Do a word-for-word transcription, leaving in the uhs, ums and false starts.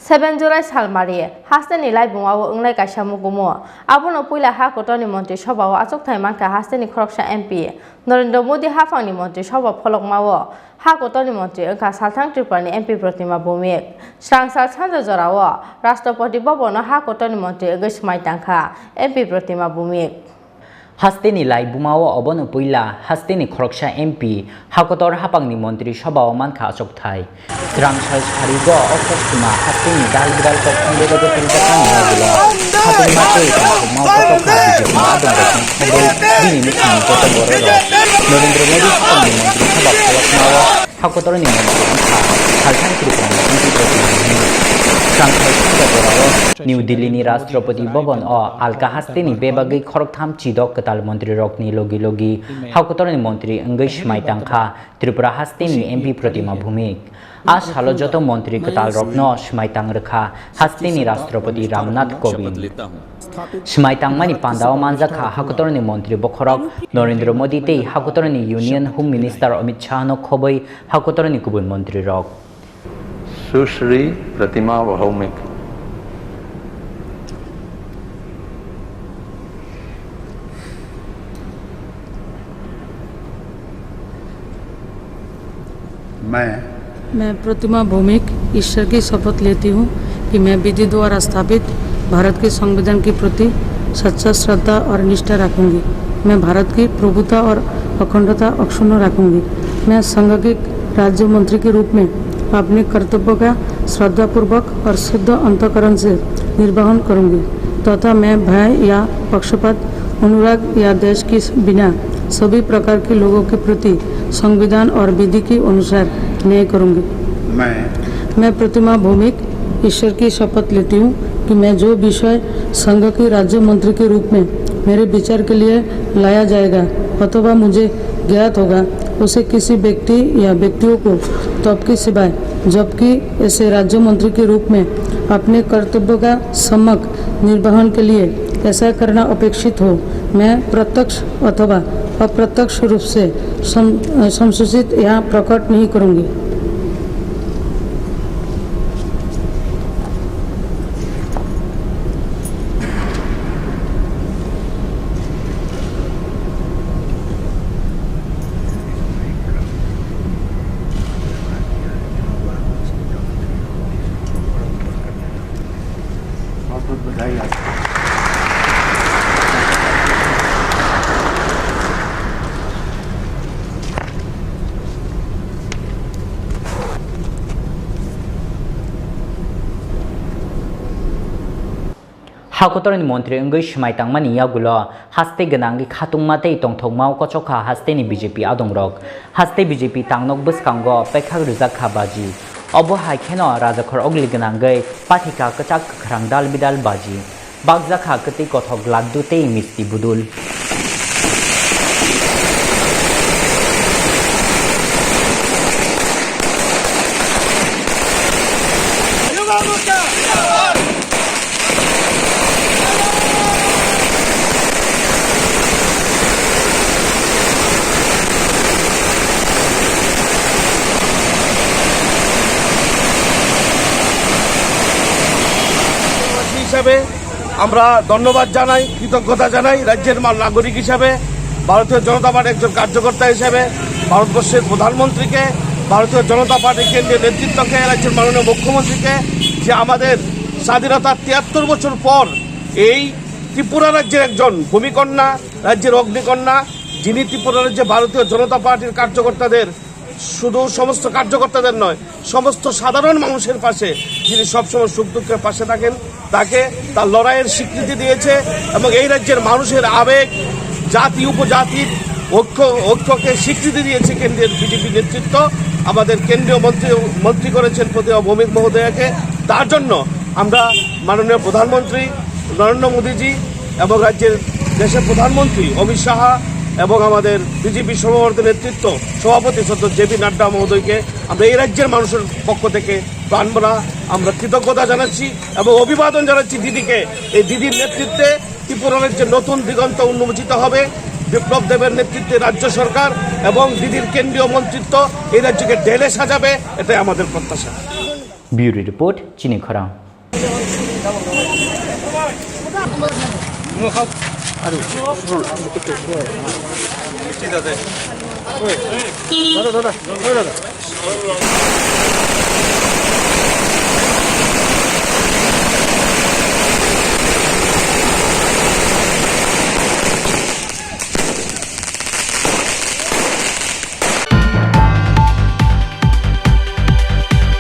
Seven July salmari hasteni laibungao wngnai kaisa mukumu. Abono puila ha kotorni montri sobao achukthai mankha hasteni khoroksa M P. Narendra Modi haphangni montri soba pholokmao ha kotorni montri wngkha salthang Tripurani M P Protima Bhowmik. Srangsal sanja jorao Rashtrapati Bhavan-o ha kotorni montri wngwi swmai tangkha M P Protima Bhowmik. Hasteni laibumao obono puila hasteni khoroksa M P hakotor haphangni montri sobao mankha achukthai. Srangsal sarigo o koktwma hasteni dal bidal koktwma bebagwi twijakmani yagulo khatungma tei tongthokma o koktwkha B J P ni adongrokni khobwi bini nukhungni joto bororok Narendra Modi haphangni montri soba pholokmao Hakotorni montri wngkha Salthang Tripurani M P Protima Bhowmik. Srangsal sanja jorao New Delhi ni Rashtrapati Bhavan o alka hasteni bebagwi khoroktham chidok kwtal montrirokni logi logi hakotorni montri wngwi swmai tangkha Tripura hasteni M P Protima Bhowmik. A salo joto montri kwtalrokno swmai tang rwkha hasteni Rashtrapati Ramnath Kovind. Swmai tangmani pandao manjakha hakotorni montri bokhorok Narendra Modi tei hakotorni Union Home Minister Amit Shah no khobwi hakotorni kubun montrirok. Sushri Pratima Bhaumik. मैं मैं प्रतिमा भौमिक ईश्वर की शपथ लेती हूँ कि मैं विधि द्वारा स्थापित भारत के संविधान के प्रति सच्चा श्रद्धा और निष्ठा रखूंगी। मैं भारत की प्रभुता और अखंडता अक्षुण्ण रखूंगी। मैं संघ के राज्य मंत्री के रूप में अपने कर्तव्य का श्रद्धापूर्वक और शुद्ध अंतःकरण से निर्वहन करूंगी तथा मैं भय या पक्षपात, अनुराग या द्वेष के बिना सभी प्रकार के लोगों के प्रति संविधान और विधि के अनुसार न्याय करूंगी। मैं मैं प्रतिमा भौमिक ईश्वर की शपथ लेती हूँ कि मैं जो विषय संघ के राज्य मंत्री के रूप में मेरे विचार के लिए लाया जाएगा अथवा मुझे ज्ञात होगा, उसे किसी व्यक्ति या व्यक्तियों को तब के सिवाय, जबकि ऐसे राज्य मंत्री के रूप में अपने कर्तव्य का सम्यक निर्वहन के लिए ऐसा करना अपेक्षित हो, मैं प्रत्यक्ष अथवा अप्रत्यक्ष रूप से सं-, संसूचित या प्रकट नहीं करूंगी। बहुत बहुत बधाई आपको। Hakotorni montri wngwi swmai tangmani yagulo haste gwnangwi khatungma tei tongthokma o kochokha hasteni B J P adongrok. Haste B J P tangnok bwskango pekhak rwjakha baji. Obo hai kheno rajakhor ogli gwnangwi pathika kwchak kwkhrang dal bidal baji. Bakjakha kwtwi kothok laddu tei misti budul. হিসাবে আমরা ধন্যবাদ জানাই, কৃতজ্ঞতা জানাই রাজ্যের মা-, নাগরিক হিসাবে, ভারতীয় জনতা পার্টির একজন কার্যকর্তা হিসাবে, ভারতবর্ষের প্রধানমন্ত্রীকে, ভারতীয় জনতা পার্টির কেন্দ্রীয় নেতৃত্বকে, রাজ্যের মাননীয় মুখ্যমন্ত্রীকে, যে আমাদের স্বাধীনতার তিয়াত্তর বছর পর এই ত্রিপুরা রাজ্যের একজন ভূমিকন্যা, রাজ্যের অগ্নিকন্যা, যিনি ত্রিপুরা রাজ্যে ভারতীয় জনতা পার্টির কার্যকর্তাদের, শুধু সমস্ত কার্যকর্তাদের নয়, সমস্ত সাধারণ মানুষের পাশে, যিনি সবসময় সুখ দুঃখের পাশে থাকেন, তাকে তার লড়াইয়ের স্বীকৃতি দিয়েছে এবং এই রাজ্যের মানুষের আবেগ, জাতি উপজাতির ঐক্য, ঐক্যকে স্বীকৃতি দিয়েছে কেন্দ্রের বিজেপি নেতৃত্ব। আমাদের কেন্দ্রীয় মন্ত্রী, মন্ত্রী করেছেন প্রতিমা ভৌমিক মহোদয়াকে। তার জন্য আমরা মাননীয় প্রধানমন্ত্রী নরেন্দ্র মোদীজি এবং রাজ্যের দেশের প্রধানমন্ত্রী অমিত শাহ এবং আমাদের বিজেপি সর্বভারতীয় নেতৃত্ব, সভাপতি সদ্য জে পি নাড্ডা মহোদয়কে আমরা এই রাজ্যের মানুষের পক্ষ থেকে প্রাণভরা আমরা কৃতজ্ঞতা জানাচ্ছি এবং অভিবাদন জানাচ্ছি দিদিকে। এই দিদির নেতৃত্বে ত্রিপুরা রাজ্যে নতুন দিগন্ত উন্মোচিত হবে। বিপ্লব দেবের নেতৃত্বে রাজ্য সরকার এবং দিদির কেন্দ্রীয় মন্ত্রিত্ব এই রাজ্যকে ঢেলে সাজাবে, এটাই আমাদের প্রত্যাশা। Bureau Report, Chini Khorang.